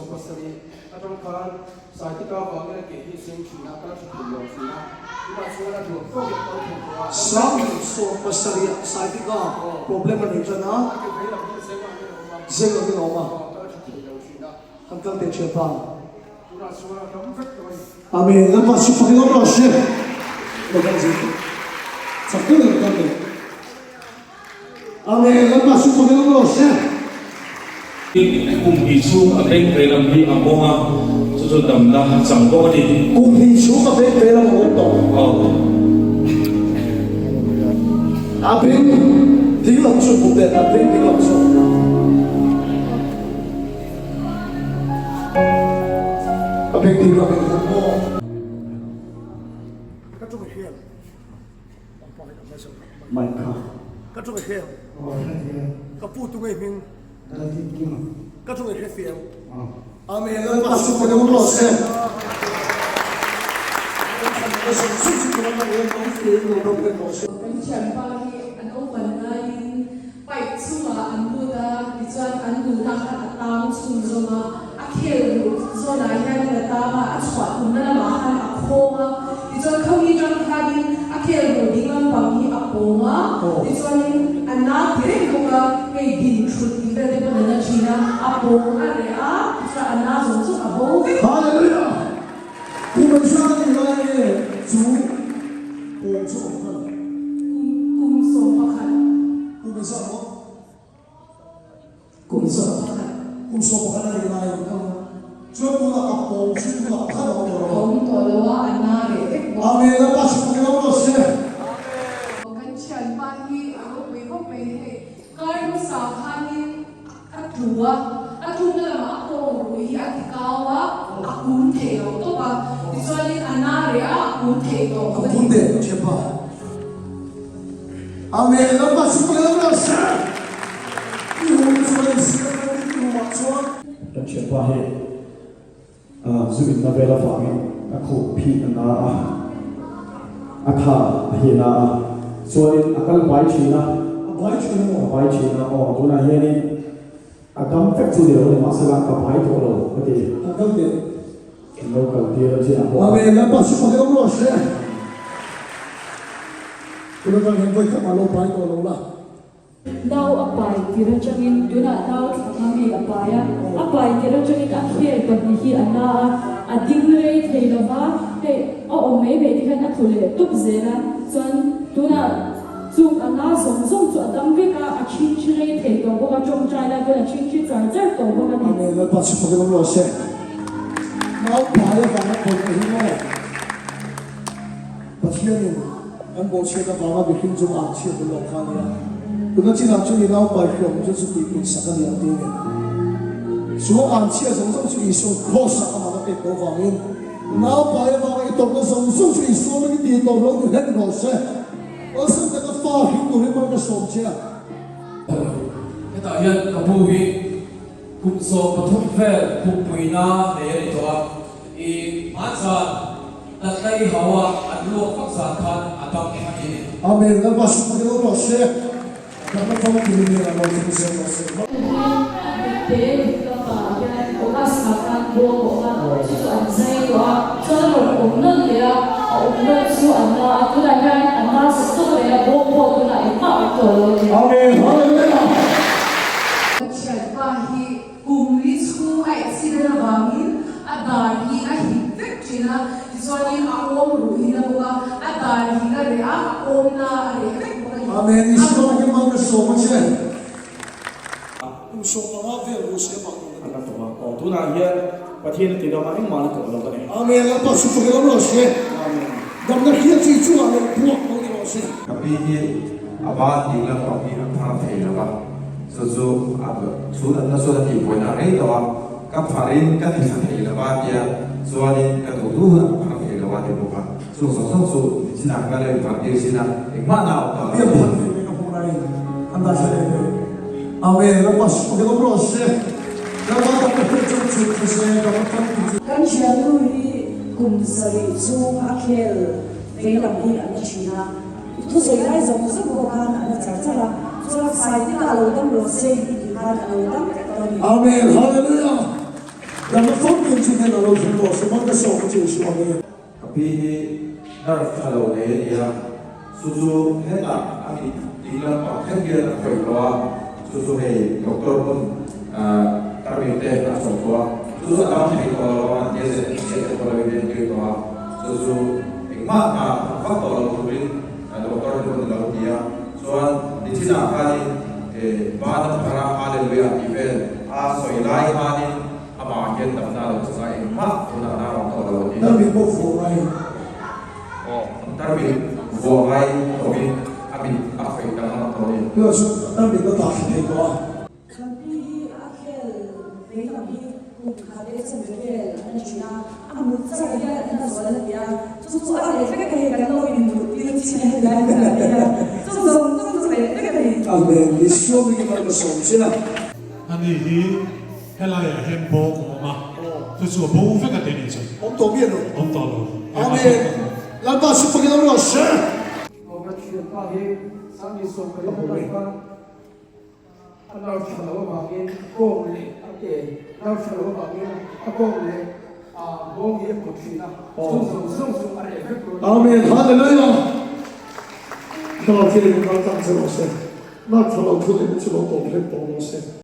17 atang khan Saitika vangin a ke hi a seng thin a, kal a tha thei lo thin a, tunah chuan a duam tawk in a kal thei tawh a. 17 Saitika problem a nei tan a. A ke vei lam hi a seng angin a awm a. Seng angin a awm a. Kal a tha thei lo thin a. Han kal teh thian pa. Tunah chuan a dam vek tawh a ni. Amen. Lalpa chu fakin awm rawh se. Lo kal zel teh. Chak deuh in lo kal teh. Amen. Lalpa chu fakin awm rawh se. Kum hnih chhung a beng ve lam hi a mawng a, chu chu damna chang bawk a ni. Kum hnih chhung a beng ve lam a awm tawh. Aw. A beng ding lam chu hmu teh, a beng ding lam chu. A beng ding lam in hmu maw? Ka ṭawng hian Mai kha. Ka ṭawng hian ka pu tu ngei hming ka ṭawng hre fiam. Amen. Lalpa chu ka dawng rawh se. Kan thianpa hi a naupan laiin Pipe chungah an lut a, tichuan an luhna kha a tang chhunzawm a, a khel luh zawnah hianin a tang a, a chhuah tumna lamah khan a khawng a, tichuan khawi tang khanin a khel luh ding lampang hi a pawng a, tichuanin a na ti reng bawk a, hei din thut tih vel te pawn a na thin a, a pawng a reh a, tichuan a na zawng zawng a bo vek. Hallelujah! Kum engzat a nih lai nge chu pawng chu awm kha lo? Kum kum 11. Kum engzat maw? Kum 11. Kum 11 a nih lai chuan tunah ka pawng chu tunah khan a awm tawh lo. A awm tawh lo a, a na reh vek bawk. Amen, Lalpa chu fakin awm rawh se. Kan thianpa hi a ropui khawp mai hei. Kar hmasa khanin a tlu a, a tlukna lamah a kawng ruh hi a ti kau a, a kun thei lo tawp a, tichuanin a na reh a, a kun thei tawh A kun teh thiam pa. Amen Lalpa chu ka lo rawh se. I hu te chuan in siam reng in i hu ah chuan. Kan thianpa hi zu inna vel avangin a khup phih a na a, a tha a hi na a, chuanin a kal bai thin a. A bai thin a maw? A bai thin a, aw tunah hianin a dam vek chu ni lo a ni, mahsela ka bai tawh lo ka ti. A kal teh. Kan lo kal tir a chin ah pawh. Amen, Lalpa chu fak emaw rawh se. Tuna tang hian vawi khat mah lo bai tawh lo la. Nau a pai tir atangin tunah nau thlanga mi a pai a, a pai tir atangin a khel pahnih hi a na a, a ding rei thei lova, hei a awm mai mai te hian a tlu leh tawp zel a, chuan tunah chung a na zawng zawng chu a dam vek a, a chhingchhi rei thei tawh bawk a, tawngtai lai pawn a chhingchhi char char tawh bawk a ni. Amen, Lalpa chu fakin awm rawh se. Nau pai avanga pawlh hi maw? Pathianin kan bawhchhiat avanga mihring chu ang chhiat a lo kha a nia. Tuna chinah chuan i naupai hriam chu chu tihpun sak a ni ang tih a ni. Chu ang chhiat zawng zawng chu Isua'n Kraws-ah amah a pek tawh avangin naupai avanga i tawrhna zawng zawng chu Isua mangin tih tawh lo ni hlen rawh se. Awlsam taka fa hring turin hmang ka sawm che a. Hetah hian ka pu hi kum 13 vel pumpuina nei a ni tawh a. I hmanzan natna i hau a, an luak vak zan khan a dam a ni. Amen, Lalpa chu fakin awm rawh se, damna famkim in hnenah lo thleng zel rawh se. A hnute dik lamah hian August ah khan bawm a awm a, chu chu an zai tawh a, chuan a rawn awm nawn leh a, a awm nawn chu a na a, tunah hian a na zawk zawk mai a, bawm pawh tunah engmah a awm tawh lo a ni. Amen, Hallelujah. Ka thianpa hi Kum li chhung a accident avangin a dar hi a hit vek thin a, tichuanin a awm ruh hi na bawk a, a dar hi a reh a, a awmna a reh vek bawk a ni. Amen, Isua hi man ka sawm a che. Kum 15 vel ruh se mah tur a ni. A tawh a, aw tunah hian Pathian a ti dam a, engmah la tawh lo ka ni. Amen, Lalpa chu fakin awm rawh se. Amen. Damna hriat chi chungah leh buak lo ni rawh se. Ka pi hi a ban ding lampang hi a phar thei lo va. Chu chu a chu natna chuan a tihbuaina a rei tawh a, ka pharin ka ti thla thei lo va tia chuanin ka duh duh hunah ka phar thei lo a ti bawk a, chung zawng zawng chu nichinah ka lo inphar tir sin a, engmah na a awm tawh lo. Pian phar thei ve ka hmuh laiin an dah thla leh ve. Amen Lalpa suak in awm rawh se. Lalpa dam na hriat chuan chhun thla se dam na tam ti chu. Kan thiannu hi kum 7 chhung a khel veilam hi an la thin a. I thusawi lai zawng zawng pawh khan a la char char a, chuan Saitika a lo dam rawh se i tih khan a lo dam vek tawh a ni. Amen Hallelujah. Damna famkim chu hnenah lo thleng rawh se, mal ka sawm a che Isua hmingin. Ka pi hi nerve tha lo nei a ni a, chu chu hetah a mit ding lampang thleng hian a khawih tawh a, chu chu hei doctor pawn tarmit te a chawh tawh a, chu chu a dam thei tawh lo a, an tia zet chiah te pawh lo in entir tawh a, chu chu engmah hna thawk vak tawh lo turin doctor te pawn a lo ti a, chuan nichinah khanin bana phara hallelujah tih vel a sawi lai khanin Amah hian damna lo changa engmah tunah na awm tawh lo a ni. Tarmit pawh vuah ngai. Aw, tarmit vuah ngai khawpin a mit a khawih danglam tawh a ni. Tunah chu tarmit a dah thla thei tawh a. Kan pi hi a khel veilam hi kum khat leh chanve vel a ni thin a, a mut char hian a na zual a ti a, chu chu a reh vek a hei kan lo inluh tir thin a helai hmunah hian chu zawng zawng chu reh vek a ni. Amen. Isua mingin a ka sawm che a. Ani hi Helaiah hian bawk a awm a, chu chu a bo vek a ti a nih chu. Awm tawh miah lo. Awm tawh lo. Amen. Lalpa chu fakin awm rawh se. Aw ka thianpa hi Sangni sawm ka ring a a lar tha lo avangin a kawng leh a ke lar tha lo avangin a kawng leh a nghawng hi a pawt thin a, chung zawng zawng chu a reh vek dawn. Amen. Hallelujah. Thlarau thianghlim kal tlang che rawh se. Lar tha lo thu neihna chu lo tawp hlek tawh rawh se.